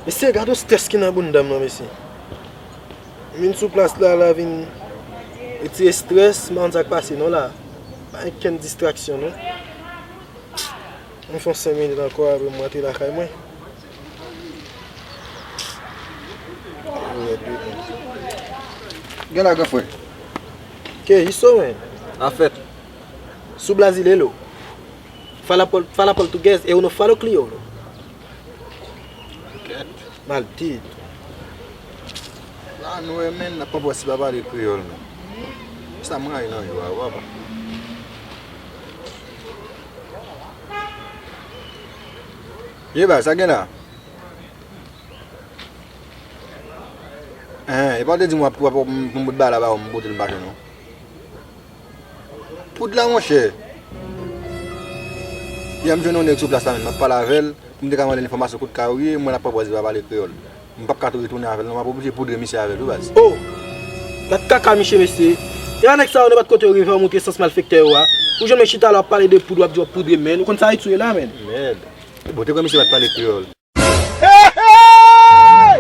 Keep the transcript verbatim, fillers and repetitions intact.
Mesye, gade yon strès ki nan bounda m nan, mesye. M vin sou plas la, la vin retire strès, m pa konn sa k pase non la. Pa gen kenn distraksyon non. M fè yon senk minit ankò, apre m rantre lakay mwen. Gen la, gran frè. Ke iso, men. Afèt. Sou Brazil, hello. Fala, Pol-, fala português, eu não falo crioulo. Kèt. Maldito. La nou wè, men, n ap pran pòz pa pale kreyòl, men. Sa m rayi nan yo a, papa. Ye, baz, sa gen la? Hein, e pa w te di m w ap, w ap, m, m bout bagay la ba w, m pote l m pa jwenn non. Poud la, monchè. Yè m jwenn yon nèg sou plas la, men m ap pale avè l, pou m te ka mande l enfòmasyon kot kay ou ye, m wè l ap pran pòz li pa pale kreyòl. M p ap ka tou retounen avè l non, m ap oblije poudre misye avè l wi baz. Oh! Gad kaka misye, mesye. E a nèg sa yo, nan bat kote yo rive, yo montre sans malfektè yo a. Ou jwenn mwen chita la, w ap pale de poud, w ap di w ap poudre, men. Ou konn sa Ayiti ye la, men. Mèd. Bon, te kwè misye pa t pale kreyòl. Hey, hey!